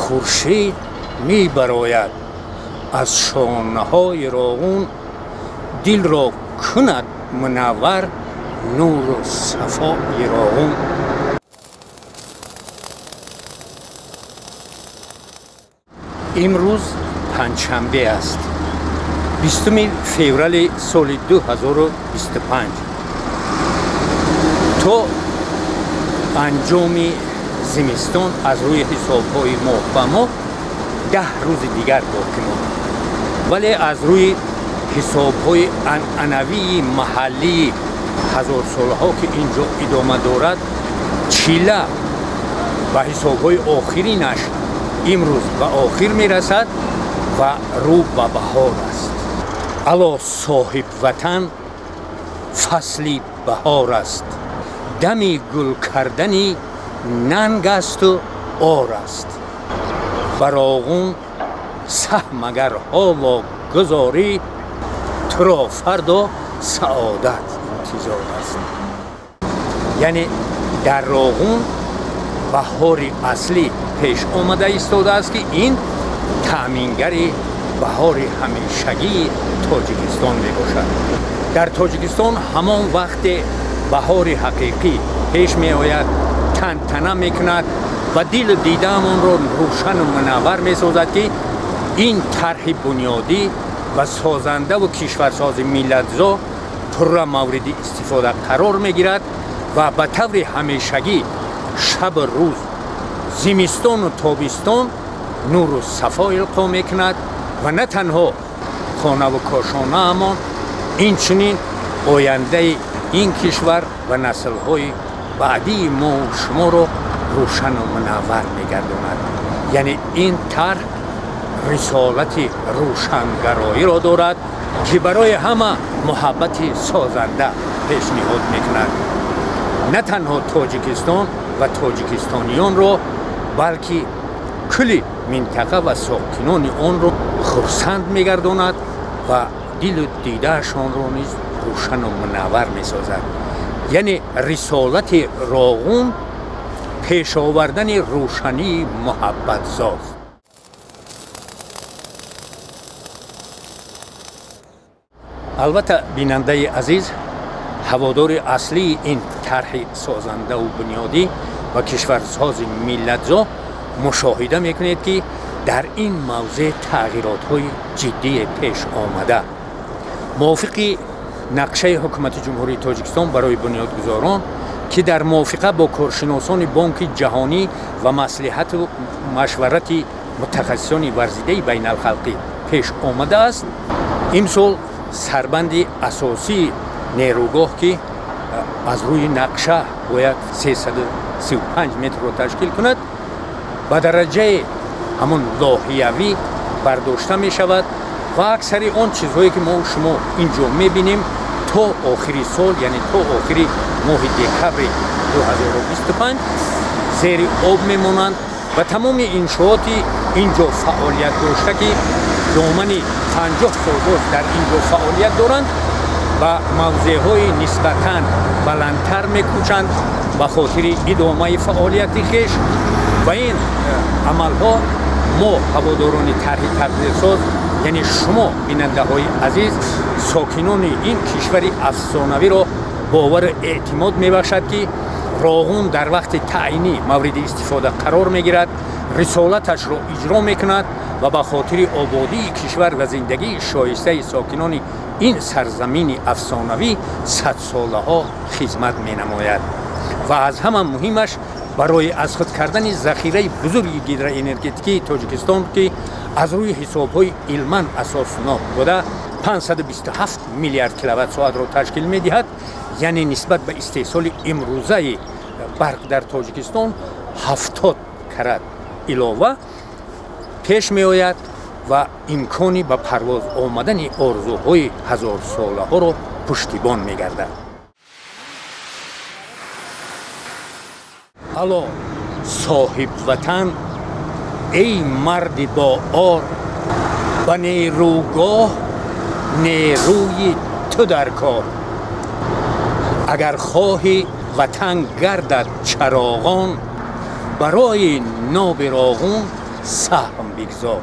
Хуршед мебарояд аз шонаҳои Роғун, дилро кунад мунаввар нуру сафои Роғун. Имрӯз панҷшанбе аст, 20 феврали соли 2025. То анҷоми зимистон аз рӯи ҳисобҳои моҳ ба моҳ 10 рӯзи дигар боқӣ монд, вале аз рӯи ҳисобҳои анъанавии маҳаллии ҳазорсолаҳо, ки ин ҷо идома дорад, чила ба ҳисобҳои охиринаш имрӯз ба охир мерасад ва рӯ ба баҳор аст. Ало соҳибватан, фасли баҳор аст, дами гул кардани нанг асту ор аст. Ба Роғун саҳм агар ҳоло гузорӣ, туро фардо саодат интизор аст. Яъне дар Роғун баҳори аслӣ пеш омада истодааст, ки ин таъмингари баҳори ҳамешагии Тоҷикистон мебошад. Дар Тоҷикистон ҳамон вақте баҳори ҳақиқӣ пеш меояд, тантана мекунад ва дилу дидаамонро рӯшану мунаввар месозад, ки ин тарҳи бунёдӣ ва созандаву кишварсози миллатзо пурра мавриди истифода қарор мегирад ва ба таври ҳамешагӣ шабу рӯз, зимистону тобистон нуру сафо илқо мекунад ва на танҳо хонаву кошонаамон, инчунин ояндаи ин кишвар ва наслҳои баъдии мову шуморо рӯшану мунаввар мегардонад. Яъне ин тарҳ рисолати рӯшангароиро дорад, ки барои ҳама муҳаббати созанда пешниҳод мекунад, на танҳо Тоҷикистон ва тоҷикистониёнро, балки кулли минтақа ва сокинони онро хурсанд мегардонад ва дилу дидаашонро низ рӯшану мунаввар месозад. Яъне рисолати Роғун пешовардани рӯшании муҳаббатзоз. Албатта, бинандаи азиз, ҳаводори аслии ин тарҳи созандаву бунёдӣ ва кишварсози миллатзо мушоҳида мекунед, ки дар ин мавзеъ тағйиротҳои ҷиддие пеш омада. Мувофиқи нақшаи ҳукумати Ҷумҳурии Тоҷикистон барои бунёдгузорон, ки дар мувофиқа бо коршиносони Бонки Ҷаҳонӣ ва маслиҳату машварати мутахассисони варзидаи байналхалқӣ пеш омадааст, имсол сарбанди асосии нерӯгоҳ, ки аз рӯи нақша бояд 335 метрро ташкил кунад, ба дараҷаи ҳамон лоҳиявӣ бардошта мешавад ва аксари он чизҳое, ки мо шумо ин ҷо мебинем, то охири сол, яъне то охири моҳи декабри 2025 зери об мемонанд ва тамоми иншооти ин ҷо фаъолият дошта, ки домани 50 сол боз дар ин ҷо фаъолият доранд, ба мавзеъҳои нисбатан баландтар мекӯчанд ба хотири идомаи фаъолияти хеш. Ва ин амалҳо мо ҳаводорони тарҳи тақдирсоз, яъне шумо бинандаҳои азиз, сокинони ин кишвари афсонавиро бовару эътимод мебахшад, ки Роғун дар вақти таъйинӣ мавриди истифода қарор мегирад, рисолаташро иҷро мекунад ва ба хотири ободии кишвар ва зиндагии шоистаи сокинони ин сарзамини афсонавӣ садсолаҳо хизмат менамояд. Ва аз ҳама муҳимаш, барои аз худ кардани захираи бузурги гидроэнергетикии Тоҷикистон, ки аз рӯи ҳисобҳои илман асоснок буда 527 миллиард киловатт-соатро ташкил медиҳад, яъне нисбат ба истеҳсоли имрӯзаи барқ дар Тоҷикистон 70 карат илова пеш меояд ва имкони ба парвоз омадани орзуҳои ҳазорсолаҳоро пуштибон мегардад. Ало соҳибватан, эй марди боор, ба нерӯгоҳ нерӯи ту дар кор. Агар хоҳӣ ватан гардад чароғон, барои ноби Роғун Саҳм бигзор.